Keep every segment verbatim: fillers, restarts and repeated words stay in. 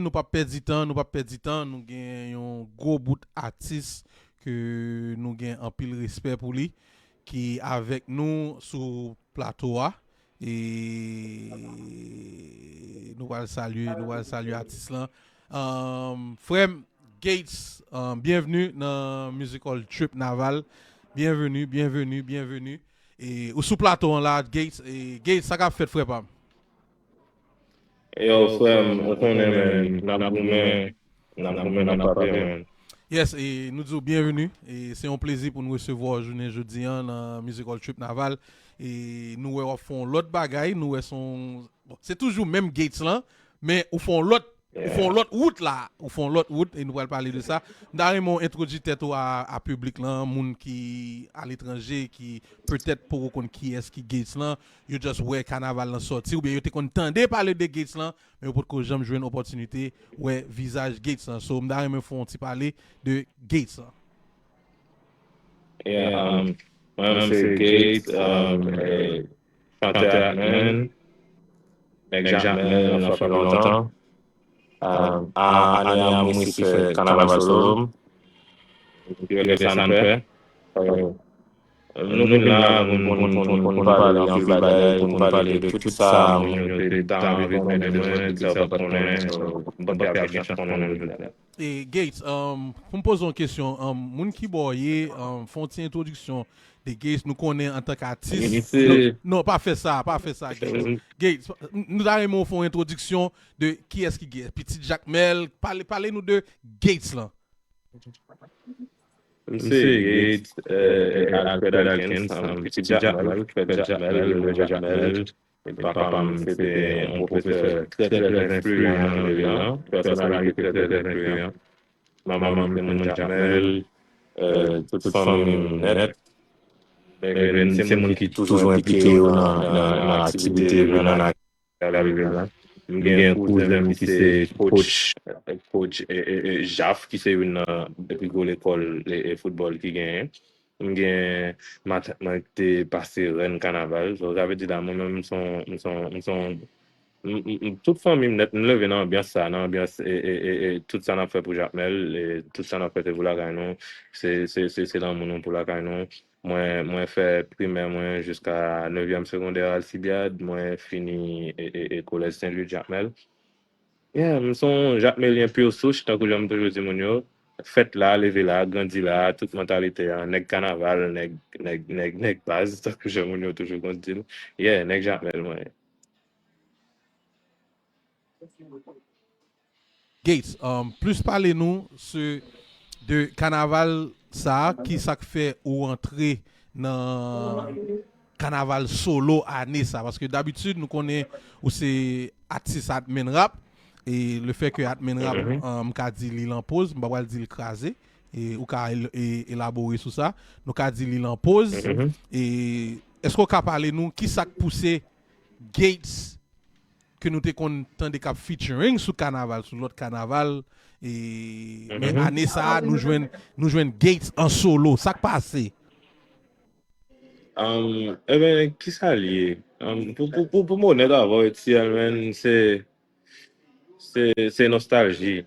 Nou p ap pèdi tan, nou p ap pèdi tan. Nou gen yon gwo bout atis ke nou gen anpil respè pou li, ki avèk nou sou plato a. E nou pral salye, nou pral salye atis lan. Um, frè m, Gates, um, byenvni nan Musical Trip Naval. Byenvni, byenvni, byenvni. E, ou sou plato an la, Gates. E, Gates, sa k ap fèt, frè pa m? Yo, frè m, ou konnen, men, n ap goumen, n ap goumen, n ap frape, men. Yes, e nou di w byenvni. E se yon plezi pou n resevwa w jounen jodi an nan Musical Trip Naval. E nou wè w ap fè yon lòt bagay, nou wè se yon, bon, se toujou menm Gates lan, men ou fè yon lòt ou fè yon lòt wout la, ou fè yon lòt wout e nou pral pale de sa. M ta renmen w entwodui tèt ou a, a piblik lan, moun ki aletranje, ki petèt poko konn kiyès ki Gates lan, yo just wè kanaval lan sòti, oubyen yo te konn tande pale de Gates lan, men yo potko janm jwenn opòtinite wè vizaj Gates lan. So, m ta renmen fè w yon ti pale de Gates lan. Yeah, um, mwen menm se Gates, um, eh, chantè Atmen, nèg Jakmèl, nan fè lontan. Um, a, ane a mwen se fè kanaval solo m. Yo rele sa n fè. Nou vin la, moun pou n pale anpil bagay, pou n pale de tout sa moun yo te ta anvi konnen de mwen, tout sa yo pa t konnen, so, m panse y ap gen chans konnen jodi a. E Gates, um, pou m poze yon kesyon, um, moun ki bò w ye, um, fè yon ti entwodiksyon de Gates, nou konnen antank atis. Non, non, pa fè sa, pa fè sa, Gates. Gates, nou ta renmen w fè yon entwodiksyon de kiyès ki Gates. Pitit Jakmèl, pale, pale nou de Gates lan. M se Gates, eh, Alfred Alkins, um, pitit Jakmèl, fèt Jakmèl, leve Jakmèl. Papa m se te yon pwofesè trè, trè, trè enfliyan nan vil lan, pèsonalite trè, trè, trè enfliyan. Manman m se moun Jakmèl, eh, tout fanmi m nèt. Se moun ki toujou enplike yo nan, nan, nan aktivite vil lan, nan aktivite vil lan. M gen kouzen m ki se coach, coach, eh, eh, eh, Jaf, ki se youn nan pi gwo lekòl, eh, eh, foutbòl ki genyen. M gen matant mwen ki te pase rèn kanaval. So, sa vle di la, mwen menm, m se yon, m se yon, m se yon, m, m, m, tout fanmi m nèt, m leve nan anbyans sa, nan anbyans, e, e, e, e, tout sa n ap fè pou Jakmèl, e, tout sa n ap fè se pou lakay nou, se, se, se, se lanmou nou pou lakay nou. Mwen, mwen fè primè mwen jiska nevyèm segondè Alcibiade, mwen fini, e, e, e, kolèj Sen Lwi Jakmèl. Yeah, m se yon Jakmelyen pur souche, tankou jan m toujou di moun yo. Fèt la, leve la, grandi la, tout mantalite an, nèg kanaval, nèg, nèg, nèg, nèg baz, tankou jan moun yo toujou konn di l. Yeah, nèg Jakmèl mwen ye. Gates, um, plis pale nou se de kanaval sa, ki sa k fè ou antre nan kanaval solo ane sa? Paske dabitid, nou konnen ou se atis Atmen Rap, e le fè ke Atmen Rap, um, m ka di li lan poz, m pa pral di l kraze, e ou ka el-, e, elabore sou sa, nou ka di li lan poz, e èske w ka pale nou ki sa k pouse Gates ke nou te konn tande k ap featuring sou kanaval, sou lòt kanaval, e, men ane sa a, nou jwenn, nou jwenn Gates an solo. Sa k pase? Um, eben, kisa l ye? Um, pou, pou, pou, pou m onèt avè w, Etsyèl, men, se, se, se nostalji.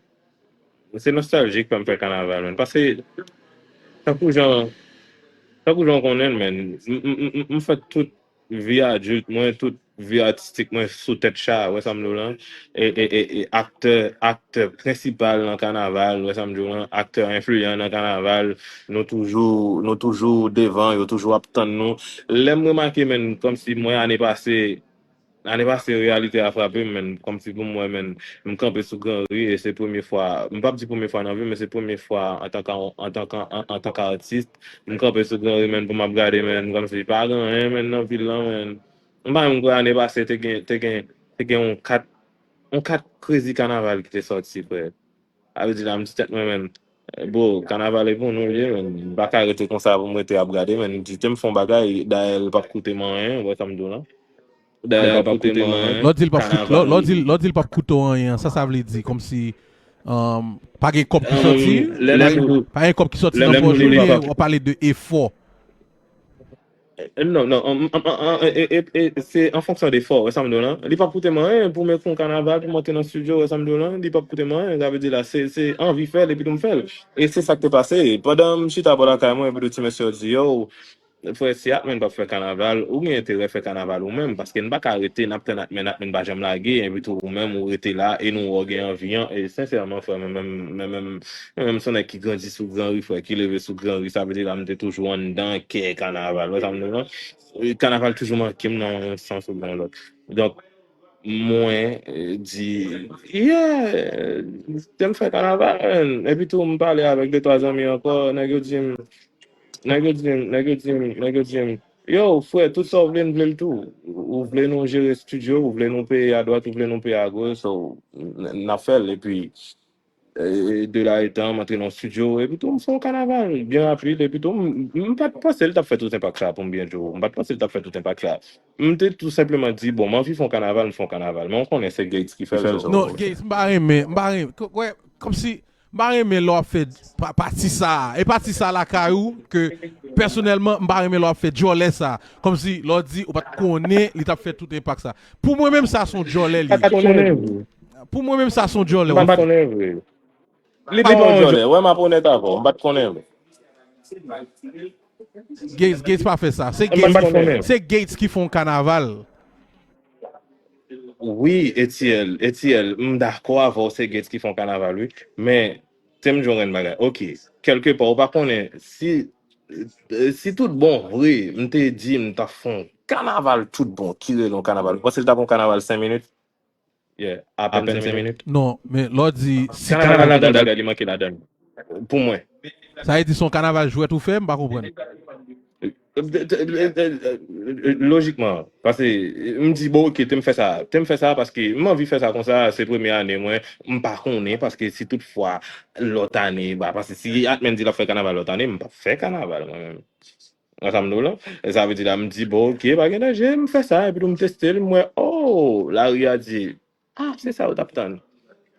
Se nostalji k fè m fè kanaval, men. Paske, tankou jan, tankou jan w konnen l, men, m, m, m, m, m fè tout vi adilt mwen, tout vi atistik mwen sou tèt cha, wè sa m di w lan? E, e, e, e aktè, aktè prensipal nan kanaval, wè sa m di w lan? Aktè enfliyan nan kanaval, nou toujou, nou toujou devan, yo toujou ap tann nou. Lè m remake, men, kòmsi mwen, ane pase, ane pase, reyalite a frape m, men, kòmsi pou m wè, men, m kanpe sou Granri, e se premye fwa, m p ap di premye fwa nan vi m, men se premye fwa antanke, antanke, an, antanke atis, m kanpe sou Granri, men, pou m ap gade, men, kòmsi pa gen anyen, men, nan vil lan, men. M pa menm kwè ane pase te gen, te gen, te gen yon kat, yon kat krezi kanaval ki te sòti, frè. Sa vle di la, m di tèt mwen, men, eh, bro, kanaval e pou nou l ye, men. M pa ka rete konsa pou m rete ap gade, men. M di, te m fè yon bagay, dayè, l p ap koute m anyen, ou wè sa m di w lan? Dayè, l p ap koute m anyen. Lè w di l p ap koute, lè, lè w di l, lè w di l p ap koute w anyen, sa, sa vle di, kòmsi, um, pa gen kòb ki sòti, pa gen kòb ki sòti nan pòch ou, oubyen w ap pale de efò? Non, non, an, an, an, an, e, e, e, se an fonksyon de fò, wè sa m di w lan. Li p ap koute m anyen pou m ekri yon kanaval, pou m antre nan estidyo, wè sa m di w lan. Li p ap koute m anyen, sa vle di la, se, se anvi fè l, epi tou m fè l. E se sa k te pase. Pandan m chita bò lakay mwen, epi tou ti mesye yo di, yo, frè, si Atman p ap fè kanaval, ou gen enterè fè kanaval ou menm, paske n pa ka rete, n ap tann Atman, Atman pa janm lage, epi tou ou menm ou rete la, e nou wè w gen anvi an, e sensèman, frè, mwen menm, mwen menm, mwen menm, se yon nèg ki grandi sou Granri, frè, ki leve sou Granri, sa vle di la, m te toujou anndan kè kanaval, wè sa m di w lan. Kanaval toujou manke m nan yon sans oubyen yon lòt. Donk, mwen, eh, di, yeah, te m fè kanaval, epi tou m pale avèk de twa zanmi ankò, nèg yo di m, nèg yo di m, nèg yo di m, nèg yo di m, yo, frè, tout sa w vle, n vle l tou. Ou vle nou jere estidyo, ou vle nou peye adwat, ou vle nou peye agoch, so, n, n ap fè l, epi, eh, de la etan, m antre nan estidyo, epi tou, m fè yon kanaval, byen rapid, epi tou, m, m pa t panse l t ap fè tout enpak sa, pou m byen di w, m pa t panse l t ap fè tout enpak sa. M te tou senpleman di, bon, m anvi fè yon kanaval, m fè yon kanaval, men w konnen se Gates ki fè l, so. Non, Gates, m pa renmen, m pa renmen, k-, wè, kòmsi, m pa renmen lè w ap fè pa-, pati sa a. E pati sa a lakay ou, ke pèsonèlman, m pa renmen lè w ap fè djòlè sa a. Kòmsi, lè w di, ou pa t konnen li t ap fè tout enpak sa a. Pou mwen menm, sa se yon djòlè li ye. Pou mwen menm, sa se yon djòlè w ap fè. M pa t konnen vre. Li pa yon djòlè. Wè, m ap onèt avè w. M pa t konnen vre. Gates, Gates pa fè sa. Se Gates ki fè, se Gates ki fè yon kanaval. Wi, Etiel, Etiel, m dakò avè w, se Gates ki fè yon kanaval, wi. Men, te m jwenn yon bagay. Ok, kèlkepa, ou pa konnen, si, si tout bon vre, m te di m t ap fè yon kanaval tout bon, ki rele yon kanaval. Ou panse l t ap yon kanaval senk minit? Yeah, apèn senk minit. Non, men lè w di si kanaval ladan bagay li manke ladan l. Pou mwen. Sa vle di se yon kanaval jwèt ou fè, m pa konprann. Lojikman, paske m di, bon, ok, te m fè sa. Te m fè sa paske m anvi fè sa konsa, se premye ane mwen, m pa konnen, paske si tout fwa lòt ane, ba, paske si Atman di l ap fè kanaval lòt ane, m p ap fè kanaval mwen menm. Wè sa m di w lan? E sa vle di la, m di, bon, ok, pa gen danje, m fè sa, epi tou m teste l, m wè, oh, lari a di, ah, se sa yo t ap tann.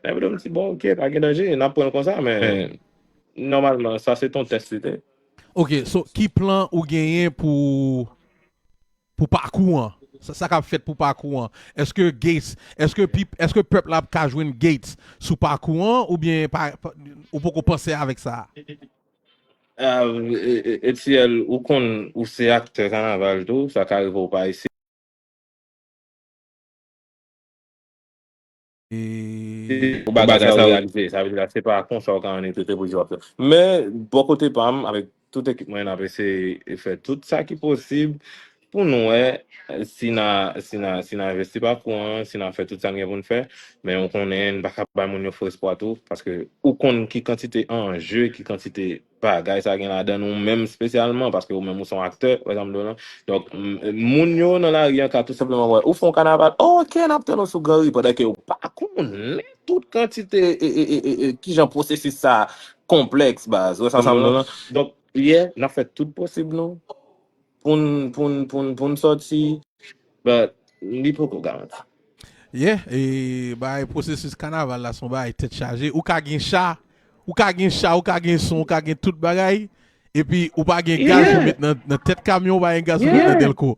Epi tou m di, bon, ok, pa gen danje, n ap pran l konsa, men nòmalman, sa se t on tès li te. Ok, so, ki plan ou genyen pou, pou pakou an? Sa, sa k ap fèt pou pakou an? Èske Gates, èske pip-, èske pèp la ap ka jwenn Gates sou pakou an, oubyen pa, pa, ou poko panse avèk sa? Ah, e, e, Etiel, ou konn, ou se aktè kanaval tou, sa ka rive ou pa isi. E ou bagay sa yo reyalize, sa vle di la, se pa konsa ou ka annik rete pou di w ap fè. Men, bò kote pa m, avèk tout ekip mwen, n ap eseye fè tout sa ki posib pou nou wè si n a, si n a, si n a envesti pakou an, si n a fè tout sa n gen pou n fè. Men ou konnen, n pa ka bay moun yo fo espwa tou, paske ou konn ki kantite anje, ki kantite bagay sa gen ladan l, ou menm espesyalman, paske ou menm ou se yon aktè, wè sa m di w lan. Donk, m, moun yo nan lari an ka tou senpleman wè, ou fè yon kanaval, oh, ok, n ap tann ou sou Granri, pandan ke ou pa konnen tout kantite, e, e, e, e, e, kijan pwosesis sa konplèks, baz, wè sa m di w lan. Donk, yeah, n ap fè tout posib nou pou n, pou n, pou n, pou n sòti, but li poko garanti. Yeah, e bay pwosesis kanaval la se yon bagay tèt chaje. Ou ka gen cha, ou ka gen cha, ou ka gen son, ou ka gen tout bagay, epi ou pa gen gaz pou met nan, nan tèt kamyon, ou pa gen gaz pou met nan dèlko.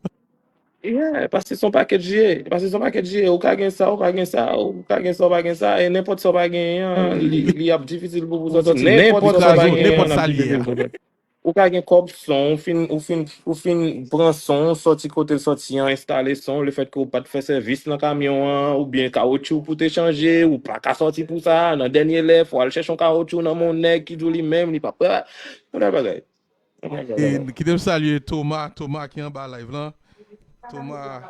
Yeah, paske se yon pakèt je, paske se yon pakèt je, ou ka gen sa, ou pa gen sa, ou ka gen sa, ou pa gen sa, e nenpòt sa ou pa genyen an, li, li ap difisil pou, pou sòti nenpòt sa ou pa genyen an, l ap difisil pou sòti. Ou ka gen kòb son, ou fin, ou fin, ou fin pran son, sòti kote l sòti an, enstale son, lefètke ou pa t fè sèvis nan kamyon an, oubyen kawotchou pou te chanje, ou pa ka sòti pou sa, nan dènye lè, fò w al chèche yon kawotchou nan men yon nèg ki di w li menm, li pa prè. Yon bagay. E kite m salye Thomas, Thomas ki anba live lan. Thomas,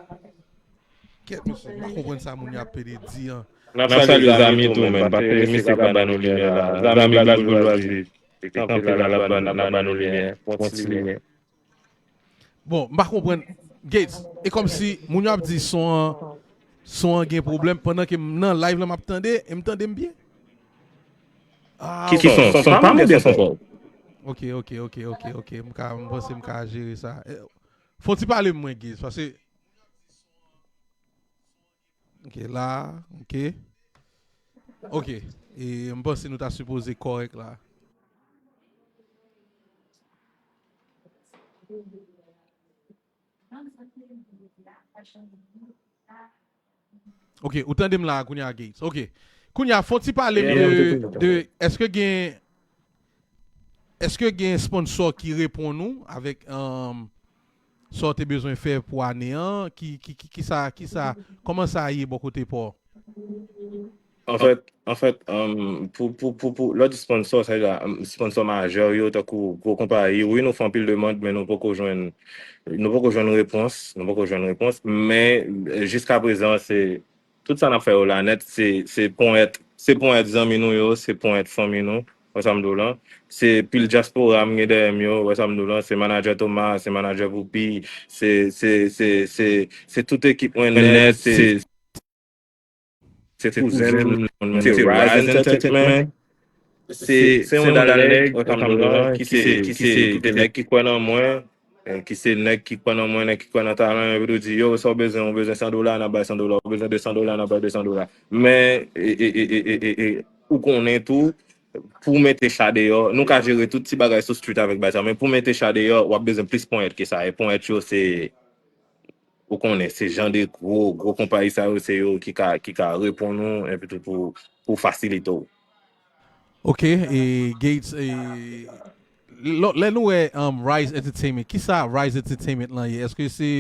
kèt mesye, m pa konprann sa moun yo ap pede di an. N ap salye Zami tou, menm, paske misye k ap ba nou limyè la. Zami Black Bourgeoisie, ki kanpe la, l ap ba, l ap ba nou limyè. Bon ti limyè. Bon, m pa konprann. Gates, e kòmsi moun yo ap di son an, son an gen pwoblèm, pandan ke m nan live la, m ap tande, e m tande m byen? Ah, ki son? Son pa m oubyen son pa w? Ok, ok, ok, ok, ok. M ka, m panse m ka jere sa. Eh, fè yon ti pale m mwen, Gates, paske Ok, la, ok. Ok, e m panse nou ta sipoze kòrèk la. Ok, ou tande m la kounye a, Gates. Ok. Kounye a, fon ti pale m de, de, èske gen, èske gen sponsor ki reponn ou avèk um, sa w te bezwen fè pou ane an? Ki, ki, ki, ki sa, ki sa, kòman sa ye bò kote pa w? Anfèt, anfèt, um, pou, pou, pou, pou lòt sponsor, sa la, um, sponsor majè yo, tankou gwo konpayi, wi, nou fè anpil demann, men nou poko jwenn, nou poko jwenn repons, nou poko jwenn repons, men eh, jiska prezan, se, tout sa n ap fè yo la nèt, se, se ponyèt, se ponyèt zanmi nou yo, se ponyèt fanmi nou, wè sa m di w lan, se pil dyaspora m gen dèyè m yo, wè sa m di w lan, se manadjè Thomas, se manadjè Whoopi, se, se, se, se, se tout ekip mwen nèt, se, se kouzen m, se Rise Entertainment, se, se yon dal nèg, wè sa m di w lan, ki se, ki se, ki se nèg ki kwè nan mwen, eh, ki se nèg ki kwè nan mwen, nèg ki kwè nan talan, epi tou di, yo, sa w bezwen, ou bezwen san dola, n ap bay san dola, ou bezwen de san dola, n ap bay de san dola. Men, e, e, e, e, e, e, e, ou konnen tou, pou mete cha deyò, nou ka jere tout ti bagay sou street avèk bagay sa, men pou mete cha deyò, w ap bezwen plis ponyèt ke sa, e ponyèt yo se, ou konnen, se jan de gwo, gwo konpayi sa yo, se yo ki ka, ki ka reponn ou, epi tou pou, pou fasilite w. Ok, e Gates, e, lò- lè nou wè um, Rise Entertainment, kisa Rise Entertainment lan ye? Èske se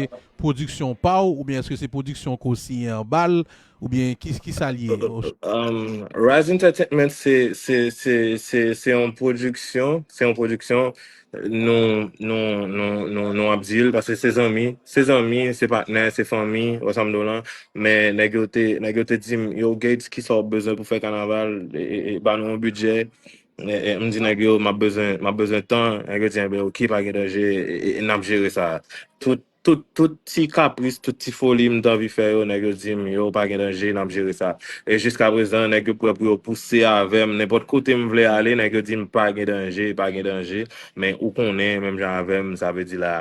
pwodiksyon pa w, oubyen èske se pwodiksyon ke w siyen anba l, oubyen ki, kisa l ye? Um, Rise Entertainment, se, se, se, se, se yon pwodiksyon, se yon pwodiksyon, nou, nou, nou, nou, nou ap di l, paske se zanmi, se zanmi, se patnè, se fanmi, wè sa m di w lan, men nèg yo te, nèg yo te di m, yo, Gates, kisa w bezwen pou fè kanaval, e, e, e, ba nou yon bidjè, e, e, m di nèg yo, m ap bezwen, m ap bezwen tan, nèg yo di, enben, ok, pa gen danje, e, e, e, n ap jere sa. Tout, tout, tout ti kapris, tout ti foli m t anvi fè yo, nèg yo di m, yo, pa gen danje, n ap jere sa. E jiska prezan, nèg yo prè pou yo pouse avè m. Nenpòt kote m vle ale, nèg yo di m, pa gen danje, pa gen danje. Men ou konnen, menm jan avè m, sa vle di la,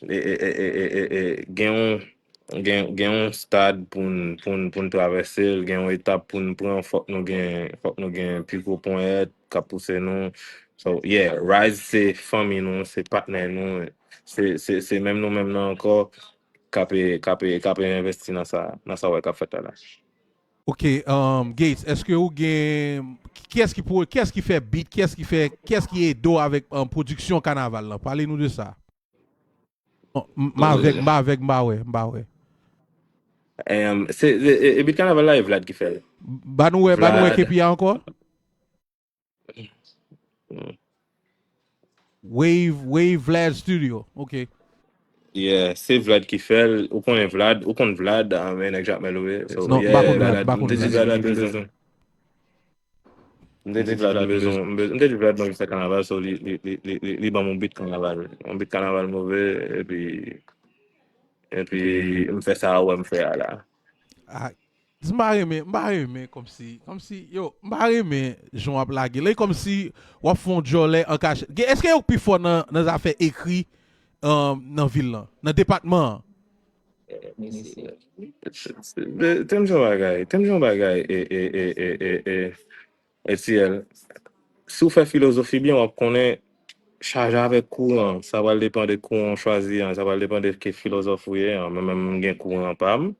e, e, e, e, e, e, e, gen yon, gen, gen yon stad pou n, pou n, pou n travèse l, gen yon etap pou n pran, fòk nou gen, fòk nou gen pi gwo ponyèt k ap pouse nou. So, yeah, Rise se fanmi nou, se patnè nou, se, se, se menm nou menm nan ankò k ap, k ap, k ap envesti nan sa, nan sa w wè k ap fèt la la. Ok, um, Gates, èske ou gen, kiyès ki, pou, kiyès ki fè beat, kiyès ki fè, kiyès ki ede w avèk um, pwodiksyon kanaval lan? Pale nou de sa. M avèk, m pa avèk, m pa wè, m pa wè. Um, se, e, e, e beat kanaval la, e Vlad ki fè l. Ba nou wè, ba nou wè K P A ankò? Wave, Wave Vlad Studio. Ok. Yeah, se Vlad ki fè l. Ou konnen Vlad, ou konn Vlad, ah, men nèg Jakmèl ou ye. So, non, yeah, m pa konn Vlad, m pa konn Vlad. M te di Vlad bezwen. M te di Vlad bezwen, m te di Vlad bezwen fè kanaval, so li, li, li, li, li, li ban m yon beat kanaval. Yon beat kanaval move, epi, epi m fè sa ou wè m fè a la. Ah, m pa renmen, m pa renmen kòmsi, kòmsi, yo, m pa renmen jan w ap lage. Lè kòmsi w ap fè yon djòlè an kachèt. Gen, èske yo pi fò nan, nan zafè ekri um, nan vil lan, nan depatman an? Tèm jan bagay, tèm jan bagay, e, e, e, e, e, e, Etiel, si w fè filozofi byen, w ap konnen chaje avèk kouran. Sa pral depann de kouran w chwazi an, sa pral depann de ki filozòf ou ye an. Mwen menm, m gen kouran pa m.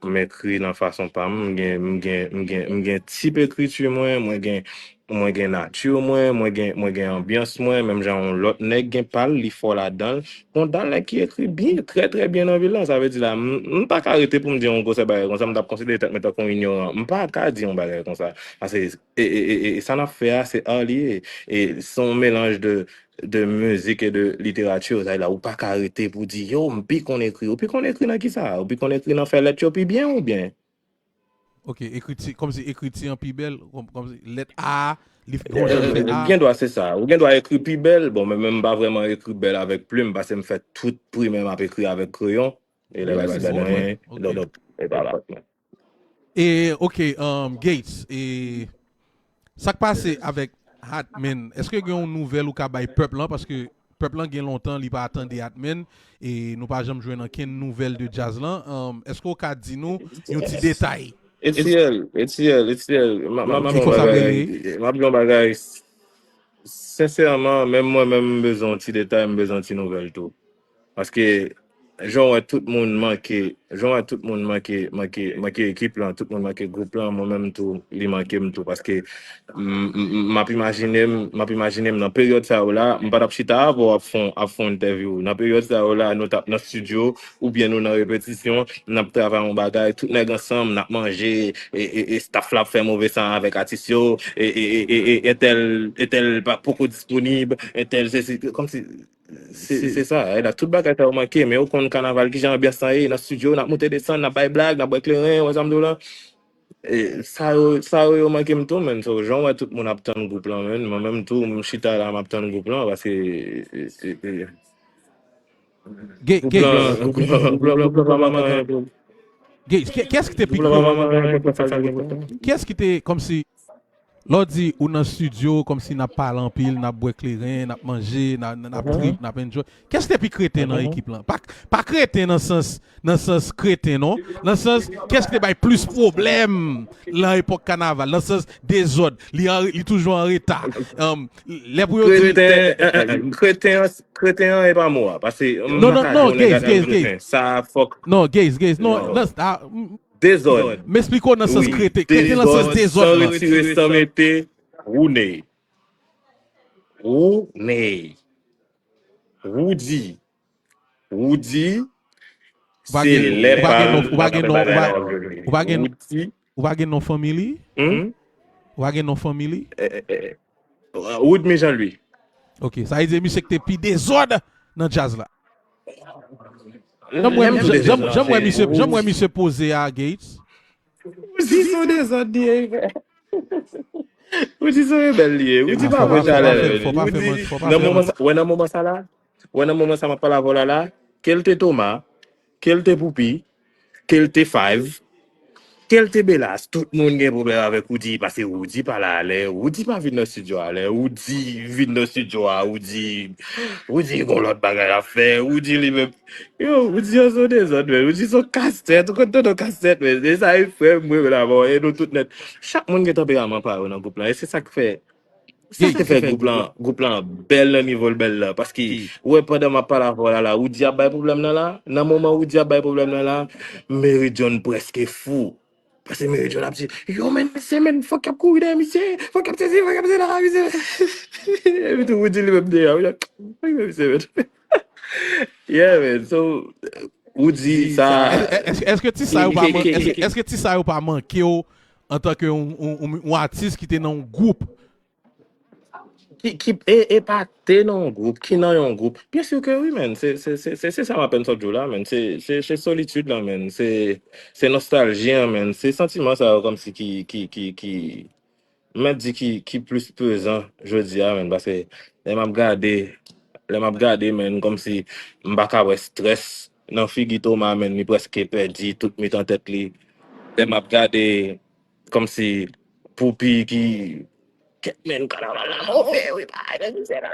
M ekri nan fason pa m, m gen, m gen, m gen, m gen tip ekriti mwen, mwen gen, mwen gen nati mwen, mwen gen, mwen gen anbyans mwen, menm jan yon lòt nèg gen pa l, li fò ladan l. Gon dal nèg ki ekri byen, trè, trè byen nan vil lan, sa vle di la, m, m pa ka rete pou m di yon gwosè bagay konsa, m t ap konsidere tèt mwen tankou yon inyoran. M pa ka di yon bagay konsa. Paske, e, e, e, e, sa n ap fè a, se ar li ye. E se yon melanj de, de mizik e de literati, sa vle di la, ou pa ka rete pou di, yo, m pi konn ekri. Ou pi konn ekri nan kisa? Ou pi konn ekri nan fè lèt yo pi byen oubyen? Ok, ekriti, kòmsi ekriti an pi bèl, kòm, kòmsi lèt A, li gon jan l fè A. Gen dwa se sa. Ou gen dwa ekri pi bèl. Bon, men, men m pa vrèman ekri bèl avèk plim, paske m fè tout primè m ap ekri avèk kreyon. E lè bagay mwen, donk, e pa la. E, ok, um, Gates, e, sa k pase avèk Atmen? Èske gen yon nouvèl ou ka bay pèp lan? Paske pèp lan gen lontan li pa tande Atmen, e nou pa janm jwenn ankenn nouvèl de djaz lan. Um, èske w ka di nou yon ti detay? Etiel, Etiel, Etiel, m ap di yon bagay, m ap di yon bagay, sensèman, menm mwen menm m bezwen yon ti detay, m bezwen yon ti nouvèl tou. Paske jan w wè tout moun manke, jan w wè tout moun manke, manke, manke ekip lan, tout moun manke gwoup lan, mwen menm tou, li manke m tou, paske m, m, m ap imajine m, m ap imajine m nan peryòd sa yo la, m pa t ap chita avè w ap fè, ap fè yon entèvyou. Nan peryòd sa yo la, nou t ap nan estidyo, oubyen nou nan repetisyon, n ap travay yon bagay, tout nèg ansanm, n ap manje, e, e, e staff la ap fè move san avèk atis yo, e, e, e, e, e entèl, entèl pa poko disponib, entèl sesi, kòmsi, se, se sa, e la, tout bagay sa yo manke, men ou konn kanaval, kijan anbyans lan ye, nan estidyo, n ap monte desann, n ap bay blag, n ap bwè kleren, wè sa m di w la. E, sa yo, sa yo, yo manke m tou, menn. So, jan w wè tout moun ap tann gwoup lan, menn, mwen menm tou, m chita la, m ap tann gwoup lan, paske, e, e, e, Gates, Gates, Gates, kiyès ki te pi, kiyès ki te, kòmsi, lè w di ou nan estidyo, kòmsi n ap pale anpil, n ap bwè kleren, n ap manje, n ap, n ap trip, n ap enjoy. Kiyès ki te pi kreten nan ekip lan? Pa, pa kreten nan sans, nan sans kreten, non. Nan sans, kiyès ki te bay plis pwoblèm nan epòk kanaval? Nan sans dezòd. Li an, li toujou an reta. Um, lè pou yo di kreten, kreten an, kreten an e pa mo a. Paske m Non, pa non, ka non, di yon nèg Gates, ap Gates, kreten. Gates. Sa fòk Non, Gates, Gates, non. Non. Nan, ah, m- Dezòd. M esplike w nan sans Wi. kreten. Kreten nan sans Dezòd, dezòd san lan. Retire, san mete. Wouney. Wouney. Woudi. Woudi. Ou pa Se gen, lè ou pa pa gen l non, ou pa ap gen fè non, ou bagay pa, la w jwenn li. Ou pa gen, Woudi. Ou pa gen non fanmi li? Hmm? Ou pa gen non fanmi li? Eh, eh, eh. Woodmy Jean Louis. Ok, sa vle di misye ki te pi dezòd nan djaz la. L- Jan m wè, Lè m jan, te jan, dezòd, jan m wè se misye, jan m wè Woody. Misye poze a, Gates. Woody se yon dezòd li ye, frè. Woody se yon rebèl li ye. Woody Ah, pa fò pran pa, fò pa chalè, fè, menn. fò pa fè Woody, man-, fò pa nan fè moman man-, sa, wè, nan moman sa la, wè, nan moman sa m ap pale avè w la la, ke l te Thomas, ke l te Poupy, ke l te Five, ke l te Belas, tout moun gen pwoblèm avèk Woody, paske Woody pa la alè, Woody pa vin nan estidyo alè, Woody vin nan estidyo a, Woody, Woody gon lòt bagay ap fè, Woody li menm, yo, Woody an se yon dezòd, menn, Woody se yon kastèt, ou konn tande yon kastèt, menn, e sa e frè m, mwen, menn, avè w, e nou tout nèt. Chak moun gen tanperaman pa yo nan gwoup lan, e se sa k fè, sa k te fè gwoup lan, gwoup lan bèl nan nivo l bèl la, paske, ou wè, pandan m ap pale avè w la, la, Woody ap bay pwoblèm nan la, nan moman Woody ap bay pwoblèm nan la, Mary John prèske fou. Paske Mary John ap di, yo, menn, mesye, menn, fòk y ap kouri dèyè misye, fòk y ap sezi, fòk y ap sezi la, misye. Epi tou, Woody li menm deyò, wi, fòk y ap sezi, menn. Yeah, man, so, Woody, sa, Èske, èske ti sa yo pa man-, èske, èske ti sa yo pa manke w antanke yon, yon, yon, yon atis ki te nan yon gwoup? Ki, ki, e, e pa te nan yon gwoup, ki nan yon gwoup. Byen si ke wi, menn. Se, se, se, se, se sa m apenn sot di w la, menn. Se, se, se solitid lan, menn. Se, se nostalji an, menn. Se santiman sa yo kòmsi ki, ki, ki, ki, m mèt di ki, ki plis pezan jodi a, menn. Paske lè m ap gade, lè m ap gade, menn, kòmsi m pa ka wè strès nan figi Thomas, menn. Li prèske pèdi tout mitan tèt li. Lè m ap gade, kòmsi Poupy ki, kèt, menn, kanaval la move, wi, pa, men misye la.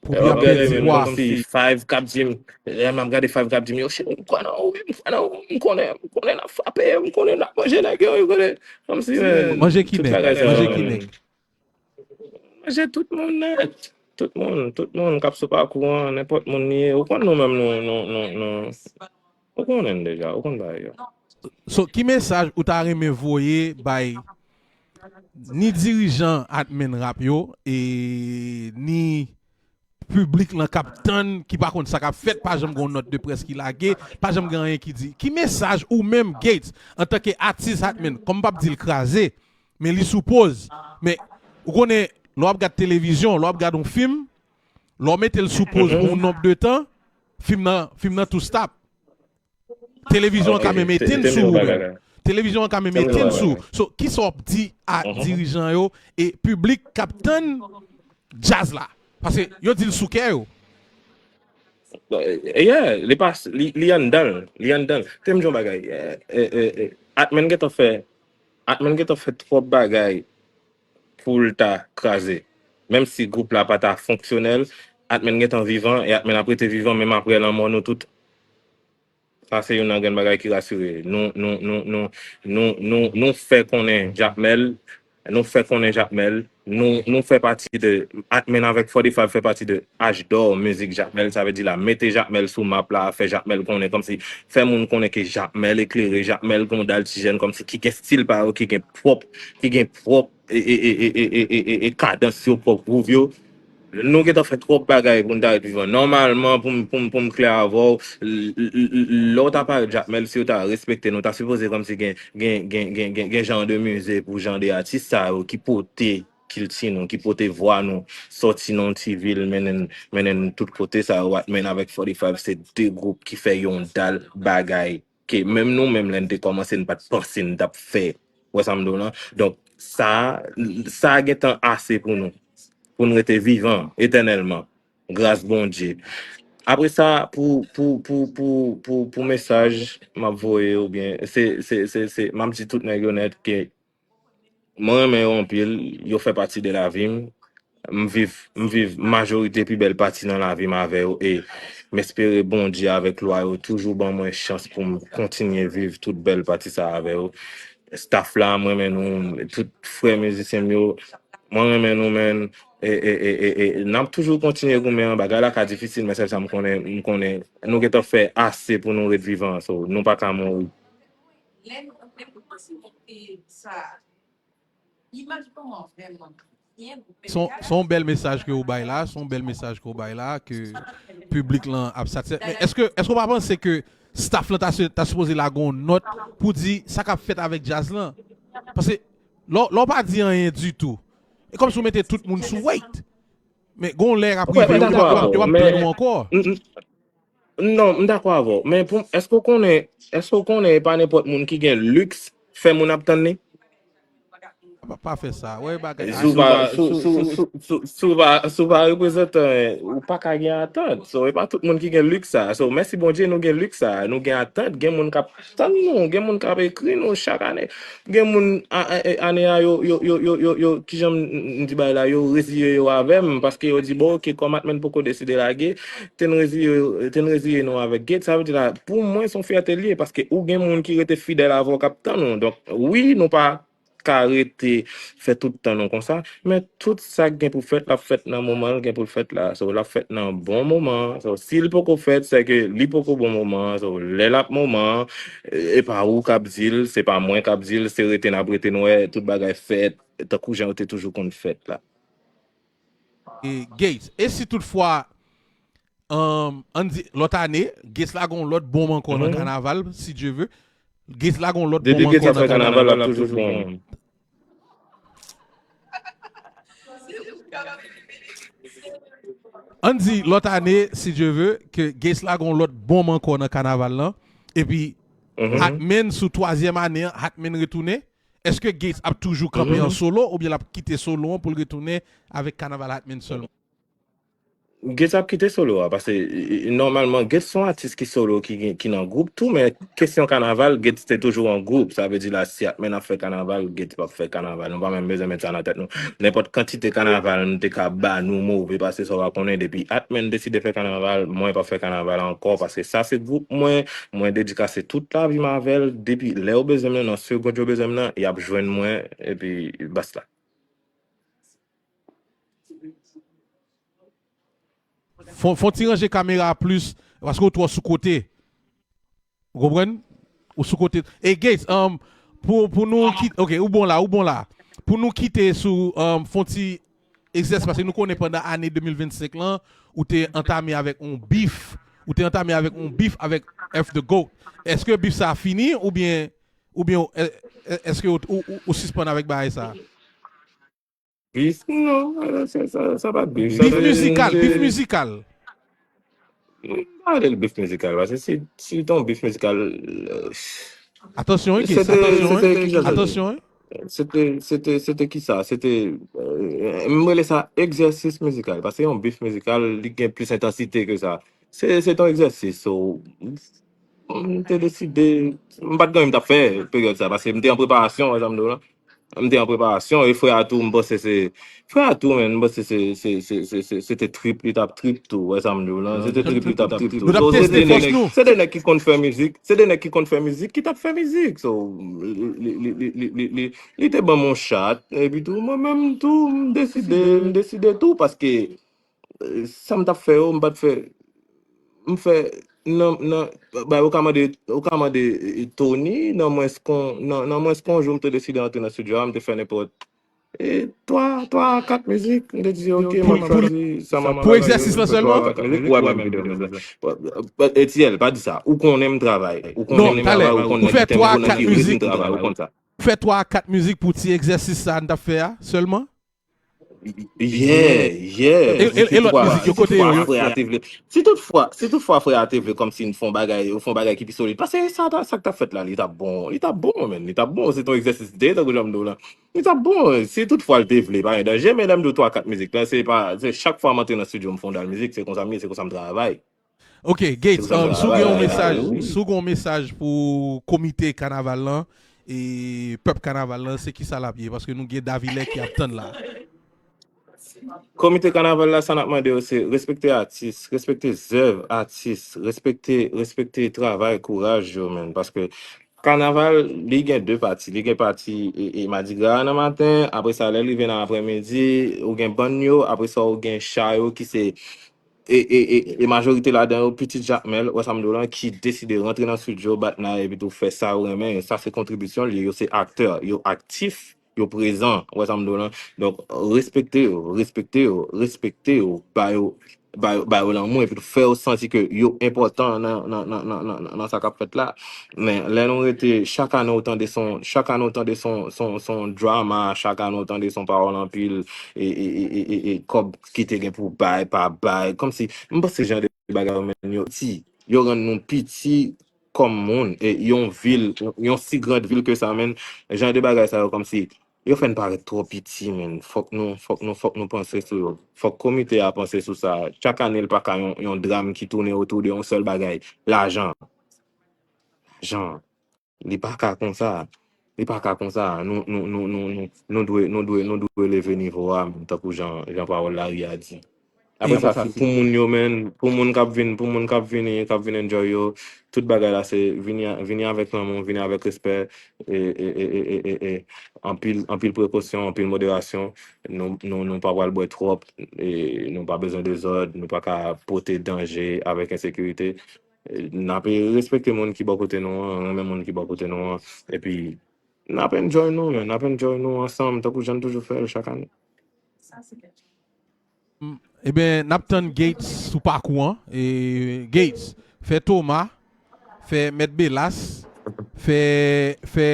Lè m ap gade, menn, kòmsi Five k ap di m, lè m ap gade Five k ap di m, yo, cheri, m kwè nan ou, m kwè nan ou, m konnen, m konnen n ap frape, m konnen n ap manje nèg yo, m konnen, kòmsi, menn, Manje ki nèg, manje ki nèg. Manje tout moun nèt. Tout moun, tout moun k ap sou pakou an, nenpòt moun li ye. Ou konn nou menm, nou, nou, nou, nou, ou konnen n deja, ou konn bagay yo. So, ki mesaj ou ta renmen voye bay ni dirijan Atmen Rap yo, e ni piblik lan k ap tann, ki pa konn sa k ap fèt, pa janm gen yon nòt de près ki lage, pa janm gen anyen ki di. Ki mesaj ou menm, Gates, antanke atis Atmen, kòm m p ap di l kraze, men li sou poz, men ou konnen, lè w ap gad televizyon, lè w ap gad yon fim, lè w mete l sou poz pou yon nonb de tan, fim nan, fim nan tou stop. Televizyon an ka menm etenn sou ou menm. Televizyon an ka menm etenn sou ou. So, kisa w ap di a dirijan yo e piblik k ap tann djaz la? Paske yo di l sou kè yo. Yeah, li pa, li, li anndan l, li anndan l. Te m di yon bagay, eh, eh, eh, eh, Atmen gentan fè, Atmen gentan fè twòp bagay pou l ta kraze. Menm si gwoup la pa ta fonksyonèl, Atmen gentan vivan e Atmen ap rete vivan menm aprè lanmò nou tout. Sa se youn nan grenn bagay ki rasire. Nou, nou, nou, nou, nou, nou, nou fè konnen Jakmèl, nou fè konnen Jakmèl, Nou, nou fè pati de, Atmen avèk Forty Five fè pati de H d'or mizik Jakmèl, sa vle di la, mete Jakmèl sou map la, fè Jakmèl konnen, kòmsi, fè moun konnen ke Jakmèl eklere, Jakmèl gon dal ti jèn, kòmsi, ki gen stil pa yo, ki gen pwòp, ki gen pwòp, e, e, e, e kadans yo, pwòp gwouv yo. Nou gentan fè twòp bagay pou n ta ret vivan. Nòmalman, pou m, pou m, pou m klè avè w, l-, l-, l-, lè w ta parèt Jakmèl, si yo ta respekte nou, ta sipoze kòmsi gen, gen, gen, gen, gen, gen jan de mize pou jan de atis sa yo ki pote kilti nou, ki pote vwa nou, sòti nan yon ti vil, mennen, mennen tout kote sa yo, Atmen avèk Forty Five, se de gwoup ki fè yon dal bagay. Ke menm nou menm, lè n te kòmanse, n pa t panse n t ap fè. Ou wè sa m di w lan? Donk, sa, sa gentan ase pou nou. Pou n rete vivan etènèlman. Gras Bondye. Apre sa, pou, pou, pou, pou, pou, pou mesaj m ap voye, oubyen, se, se, se, se, m ap di tout nèg yo nèt ke mwen renmen yo anpil, yo fè pati de lavi m. M viv, m viv majorite pi bèl pati nan lavi m avè yo, e m espere Bondye avèk lwa yo toujou ban mwen chans pou m kontinye viv tout bèl pati sa avè yo. Staff la, m renmen nou, tout frè mizisyen m yo, mwen renmen nou, menn. E, e, e, e, e, n ap toujou kontinye goumen an, bagay la ka difisil, men sèl sa m konnen, m konnen nou gentan fè ase pou nou ret vivan, so, nou pa ka mouri. Lè nou, lè nou kòmanse monte sa, imaj pa w an vrèman byen pou Se yon, se yon bèl mesaj ke ou bay la, se yon bèl mesaj ke ou bay la, ke piblik lan ap satisfè. Men èske, èske ou pa panse ke staff lan ta, ta sipoze lage yon nòt pou di sa k ap fèt avèk djaz lan? Paske lè, lè w pa di anyen ditou, e kòmsi w mete tout moun sou wait. Men gon lè y ap Wè, rive, m yo p ap, dakò yo p ap, avè yo p ap w, plenn men ou ankò. m, m, non, m dakò avè w. Men pou, èske w konnen, èske w konnen e pa nenpòt moun ki gen liks fè moun ap tann li? Pa, pa fè sa. Wè bagay Si w pa, si w, si w, si w, si w, si w pa, si w pa reprezantan, ou pa ka gen atant. So, e pa tout moun ki gen liks sa. So, mèsi Bondye, nou gen liks sa. Nou gen atant, gen moun k ap tann nou, gen moun k ap ekri nou chak ane. Gen moun, a, a, e, ane a, yo, yo, yo, yo, yo, yo, kijan m, m di bagay la, yo reziye yo avè m, paske yo di, bon, oke, kòm Atmen poko deside lage, te n reziye, te n reziye nou avèk Gates. Sa vle di la, pou mwen, se yon fyète l ye, paske ou gen moun ki rete fidèl avè w k ap tann ou. Donk, wi, nou pa ka rete fè tout tan nou konsa, men tout sa k gen pou fèt, l ap fèt nan moman l gen pou l fèt la. So, l ap fèt nan bon moman. So, si l poko fèt, se ke li poko bon moman. So, lè l ap moman, e pa ou k ap di l, se pa mwen k ap di l, se rete n ap rete n wè tout bagay fèt, tankou jan yo te toujou konn fèt la. E Gates, e si toutfwa, um, ann di, lòt ane, Gates la gon lòt bonm ankò nan Mhm. kanaval, si Dye ve. Gates la gon lòt Depi bonm Gates ankò ap nan fè kanaval, kanaval l ap la, toujou toujou bon. bon. Ann di, lòt ane, si Dye ve, ke Gates la gon lòt bonm ankò nan kanaval lan. Epi, Mhm. Hatman, sou twazyèm ane an, Hatman retounen. Èske Gates ap toujou kanpe an Mhm. solo, oubyen l ap kite solo an pou l retounen avèk kanaval Hatman sèlman? Gates ap kite solo a, paske, e, e, nòmalman, Gates se yon atis ki solo, ki gen, ki nan gwoup tou, men kesyon kanaval, Gates te toujou an gwoup. Sa vle di la, si Hatman ap fè kanaval, Gates p ap fè kanaval. Nou pa menm bezwen met sa nan tèt nou. Nenpòt kantite kanaval, m te ka ba nou move pase sa w pa konnen. Depi Hatman deside fè kanaval, mwen p ap fè kanaval ankò, paske sa se gwoup mwen, mwen dedikase tout lavi m avè l. Depi lè yo bezwen m nan, nan segond yo bezwen m nan, y ap jwenn mwen, epi basta. Fon, fon ti ranje kamera a plis, paske ou twò sou kote. Ou konprann? Ou sou kote. E Gates, um, pou, pou nou kite, ok, ou bon la, ou bon la. Pou nou kite sou, um, fon ti egzèsis, paske nou konnen pandan ane de mil vennsenk lan, ou te antame avèk yon bif, ou te antame avèk yon bif avèk F the Goat. Èske bif sa a fini oubyen, oubyen, è-, è-, èske ou, ou, ou, ou sispann avèk bagay sa a? Bif, non, sa, sa, sa pa bif. Sa, Bif se mizikal, bif mizikal. M pa rele l bif mizikal, paske si, si te yon bif mizikal, euh, Atansyon, wi, se Gates, te, atansyon, se te wi. Ki jan se te? Atansyon, wi. Se te, se te, se te ki sa? Se te, euh, m rele sa egzèsis mizikal, paske yon bif mizikal, li gen plis entansite ke sa. Se, se te yon egzèsis, so, m te deside, m pa t gen anyen m t ap fè peryòd sa, paske m te an preparasyon, wè sa m di w lan. M te an preparasyon, e frè a tou, m panse se, frè a tou, men, m panse se, se, se, se, se, se te trip, li t ap trip tou, wè sa m di w lan, se te trip, li t ap trip tou. Nou t ap So, se teste te fòs nèg, nou. Se te nèg ki konn fè mizik, se te nèg ki konn fè mizik, ki t ap fè mizik. So, li, li, li, li, li, li, li, li te ban m yon chat, epi tou, mwen menm tou, m deside, m deside tou, paske eh, sa m t ap fè yo, m pa t fè, m fè, nan, nan, bay, ou ka mande, ou ka mande eh, Tony, nan mwens kon, nan, nan mwens kon jou m te deside antre nan studio a, m te fè nenpòt, e, twa, twa a kat mizik, m te di, ok, m ap chwazi sa m ap Pou egzèsis lan sèlman? Twa a kat mizik, ou wè menm videyo. But, but, Etiel, pa di sa, ou konnen m travay, ou konnen Non, m talè, travay, ou ou konnen fè ki twa a tempo nan kat ki ritm mizik, travay, ou konn sa. Ou fè twa a kat mizik pou ti egzèsis sa a n t ap fè a sèlman? Yeah, yeah. E, e, e lòt mizik yo, kote yo, yo? Frè a te vle, si toutfwa, si toutfwa frè a te vle kòmsi n fè yon bagay, yo fè yon bagay ki pi solid, paske sa, sa k t ap fèt la, li t ap bon, li t ap bon, man, li t ap bon, se t yon egzèsis de, tankou jan m di w lan. Li t ap bon, si toutfwa l te vle, pa gen danje, men lè m di w twa, kat mizik la, se pa, se chak fwa m antre nan studio, m fè yon dal mizik, se konsa m ye, se konsa m travay. Ok, Gates, um, si w gen yon mesaj, si w gen yon mesaj pou komite kanaval lan e pèp kanaval lan, se kisa l ap ye? Paske nou gen Davilè ki ap tann la. Komite kanaval la, sa n ap mande yo, se respekte atis, respekte zèv atis, respekte, respekte travay, kouraj yo, menn. Paske kanaval, li gen de pati. Li gen pati e, e madigra a nan maten, apre sa, lè l rive nan aprèmidi, ou gen bann yo, apre sa, ou gen cha yo ki se e, e, e, e majorite ladan yo pitit Jakmèl, wè sa m di w lan, ki deside rantre nan studio, bat nan epi tou fè sa yo renmen. Sa se kontribisyon li, yo se aktè, yo aktif, yo prezan, wè sa m di w lan. Donk, respekte yo, respekte yo, respekte yo, ba yo, ba yo, ba yo lanmou, epi tou fè yo santi ke yo enpòtan nan, nan, nan, nan, nan, nan, nan sa k ap fèt la. Men lè nou rete, chak ane ou tande son, chak ane ou tande son, son, son drama, chak ane ou tande son pawòl anpil, e, e, e, e, e, e kòb ki te gen pou bay, pa bay. Kòmsi, m panse jan de bagay yo, men yo ti, yo rann nou piti kòm moun, e yon vil, yon si grand vil ke sa, men jan de bagay sa yo, kòmsi, yo fè n parèt twò piti, men fòk nou, fòk nou, fòk nou panse sou yo. Fòk komite a panse sou sa. Chak ane, l pa ka yon, yon dram ki tounen otou de yon sèl bagay, lajan. Lajan. Li pa ka konsa. Li pa ka konsa. Nou, nou, nou, nou, nou, nou dwe, nou dwe, nou dwe leve nivo a, tankou jan, jan pawòl lari a di. Apre sa, pou moun yo, men, pou moun k ap vin, pou moun k ap vini, k ap vin enjoy yo, tout bagay la, se vini, vini avèk lanmou, vini avèk respè, e, e, e, e, e, e, e anpil, anpil prekosyon, anpil moderasyon. Nou, nou, nou pa pral bwè twòp, e nou pa bezwen dezòd, nou pa ka pote danje avèk ensekirite. N ap respekte moun ki bò kote nou an, renmen moun ki bò kote nou an, epi n ap enjoy nou, man, n ap enjoy nou ansanm, tankou jan n toujou fè l chak ane. Ebyen, n ap tann Gates sou pakou an. E, Gates, fè Toma, fè Mèt Belas, fè, fè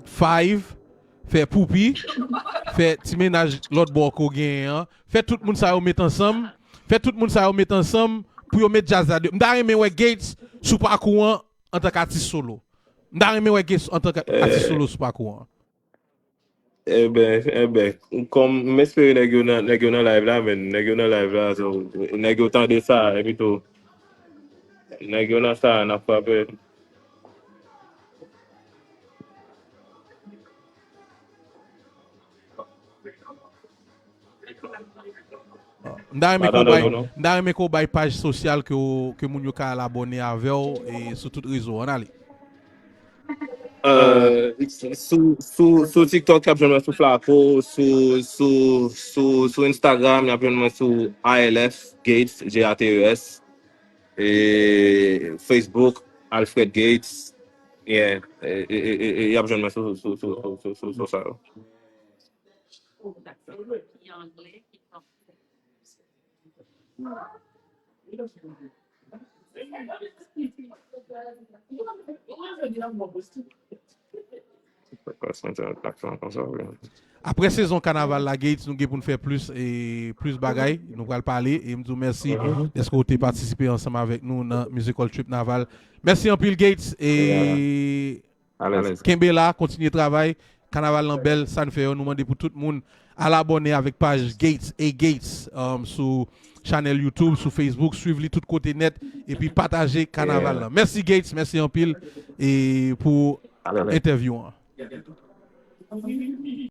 Five, fè Poupi, fè ti mennaj lòt bò ke w genyen an, fè tout moun sa yo met ansanm, fè tout moun sa yo met ansanm pou yo met djaz la de. M ta renmen wè Gates sou pakou an antank atis solo. M ta renmen wè Gates antank atis solo sou pakou an. Enben, enben, kòm m espere nèg yo nan, nèg yo nan live la, men nèg yo nan live la, so, nèg yo tande sa, epi tou, nèg yo nan sa, n ap frape. M ta renmen ke w bay, m ta renmen ke w bay paj sosyal ke, ke moun yo ka al abòne avè w e sou tout rezo. Ann ale. Sou, sou, sou TikTok, y ap jwenn mwen sou Flaco, sou, sou, sou, sou Instagram, y ap jwenn mwen sou I L F Gates, G A T E S, e Facebook, Alfred Gates, yeah, e, e, e, e, e y ap jwenn mwen sou, sou, sou, sou, sou, sou sa yo. Apre sezon kanaval la, Gates, nou gen pou n fè plis e plis bagay. Nou pral pale e m di w mèsi dèske w te patisipe ansanm avèk nou nan Musical Trip Naval. Mèsi anpil, Gates. E Kenbe la, kontinye travay. Kanaval lan bèl, sa n fè yo. Nou mande pou tout moun al abòne avèk paj Gates, A Gates, sou chanèl YouTube, sou Facebook. Swiv li tout kote nèt. Epi pataje kanaval lan. Mèsi Gates, mèsi anpil e pou entèvyou an.